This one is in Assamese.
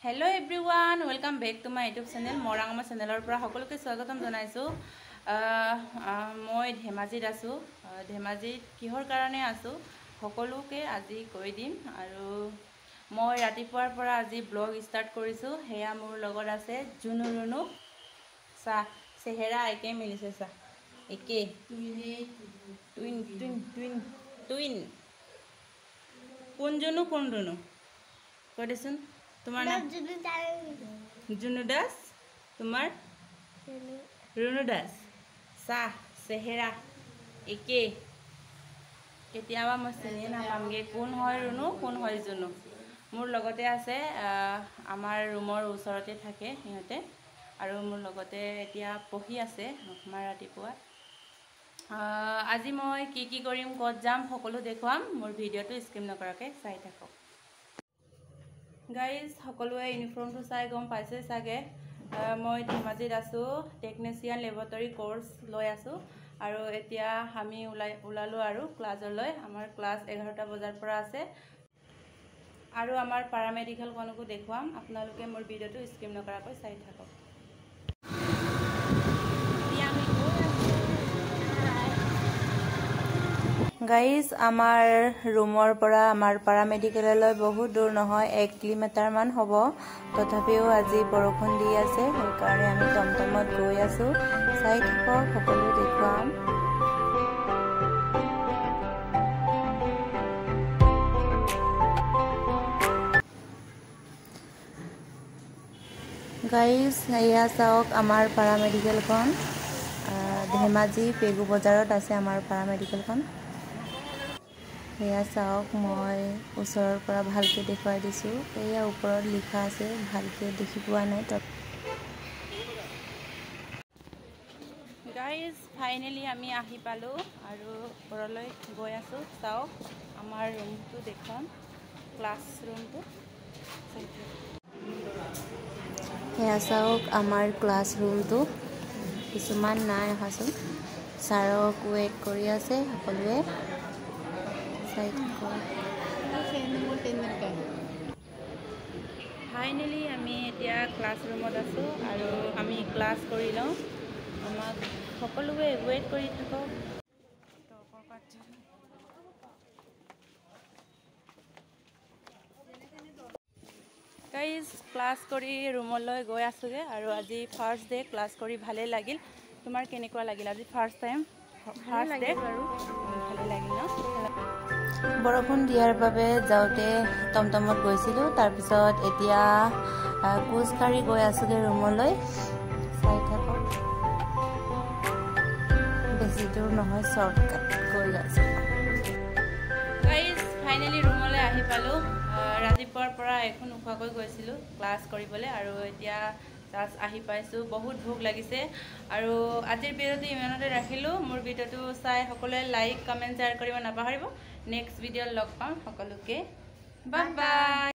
Hello everyone, welcome back to my YouTube channel. মৰাঙমা চেনেলৰ পৰা সকলোকে স্বাগতম জনাইছোঁ। মই ধেমাজিত আছোঁ। ধেমাজিত কিহৰ কাৰণে আছোঁ সকলোকে আজি কৈ দিম। আৰু মই ৰাতিপুৱাৰ পৰা আজি ব্লগ ষ্টাৰ্ট কৰিছোঁ। সেয়া মোৰ লগত আছে জুনু ৰুনু। চাহ চেহেৰা একে মিলিছে, চাহ একে টুইন টুইন টুইন টুইন। কোন জুনু কোন ৰুনু কৈ দেচোন। তোমাৰ নাম জুনু দাস, তোমাৰ ৰুনু দাস। চাহ চেহেৰা একে। কেতিয়াবা মই চিনিয়ে নাপামগৈ কোন হয় ৰুনু কোন হয় জুনু। মোৰ লগতে আছে, আমাৰ ৰুমৰ ওচৰতে থাকে সিহঁতে আৰু মোৰ লগতে এতিয়া পঢ়ি আছে আমাৰ ৰাতিপুৱা। আজি মই কি কি কৰিম, ক'ত যাম সকলো দেখুৱাম। মোৰ ভিডিঅ'টো স্কিপ নকৰাকৈ চাই থাকক। গাইজ, সকলোৱে ইউনিফৰ্মটো চাই গম পাইছে চাগে, মই ধেমাজিত আছোঁ, টেকনিচিয়ান লেবৰেটৰী কৰ্চ লৈ আছোঁ। আৰু এতিয়া আমি ওলালোঁ আৰু ক্লাছলৈ। আমাৰ ক্লাছ 11টা বজাৰ পৰা আছে আৰু আমাৰ পাৰামেডিকেলখনকো দেখুৱাম। আপোনালোকে মোৰ ভিডিঅ'টো স্কিপ নকৰাকৈ চাই থাকক। গাইজ, আমাৰ ৰুমৰ পৰা আমাৰ পাৰামেডিকেললৈ বহুত দূৰ নহয়, 1 কিলোমিটাৰমান হ'ব। তথাপিও আজি বৰষুণ দি আছে, সেইকাৰণে আমি টমটমত গৈ আছোঁ। চাই থাকক, সকলো দেখুৱাম। গাইজ, এয়া চাওক আমাৰ পাৰামেডিকেলখন। ধেমাজি পেগু বজাৰত আছে আমাৰ পাৰামেডিকেলখন। এয়া চাওক, মই ওচৰৰ পৰা ভালকৈ দেখুৱাই দিছোঁ। এয়া ওপৰত লিখা আছে, ভালকৈ দেখি পোৱা নাই। গাইজ, ফাইনেলি আমি আহি পালোঁ আৰু ঘৰলৈ গৈ আছোঁ। চাওক আমাৰ ৰুমটো দেখুৱাম, ক্লাছ ৰুমটো। সেয়া চাওক আমাৰ ক্লাছ ৰুমটো। কিছুমান নাই অহাচোন, ছাৰক ৱেইট কৰি আছে সকলোৱে। চাই থাকক। ফাইনেলি আমি এতিয়া ক্লাছ ৰুমত আছোঁ আৰু আমি ক্লাছ কৰি লওঁ। আমাক সকলোৱে ৱেইট কৰি থাকক। গাইজ, ক্লাছ কৰি ৰুমলৈ গৈ আছোঁগৈ আৰু আজি ফাৰ্ষ্ট ডে, ক্লাছ কৰি ভালেই লাগিল। তোমাৰ কেনেকুৱা লাগিল আজি ফাৰ্ষ্ট টাইম? ফাৰ্ষ্ট ডে ভালেই লাগিল ন? বৰষুণ দিয়াৰ বাবে যাওঁতে টমটমত গৈছিলোঁ, তাৰপিছত এতিয়া খোজকাঢ়ি গৈ আছোঁগৈ ৰুমলৈ। চাই থাকক, বেছি দূৰ নহয়, শ্বৰ্টকাট গৈ আছোঁ। গাইজ, ফাইনেলি ৰুমলৈ আহি পালোঁ। ৰাতিপুৱাৰ পৰা একো নোখোৱাকৈ গৈছিলোঁ ক্লাছ কৰিবলৈ আৰু এতিয়া জাষ্ট আহি পাইছোঁ। বহুত ভোক লাগিছে। আৰু আজিৰ ভিডিঅ'টো ইমানতে ৰাখিলোঁ। মোৰ ভিডিঅ'টো চাই সকলোৱে লাইক, কমেণ্ট, শ্বেয়াৰ কৰিব নাপাহৰিব। নেক্সট ভিডিঅ'ত লগ পাম সকলোকে। Bye bye.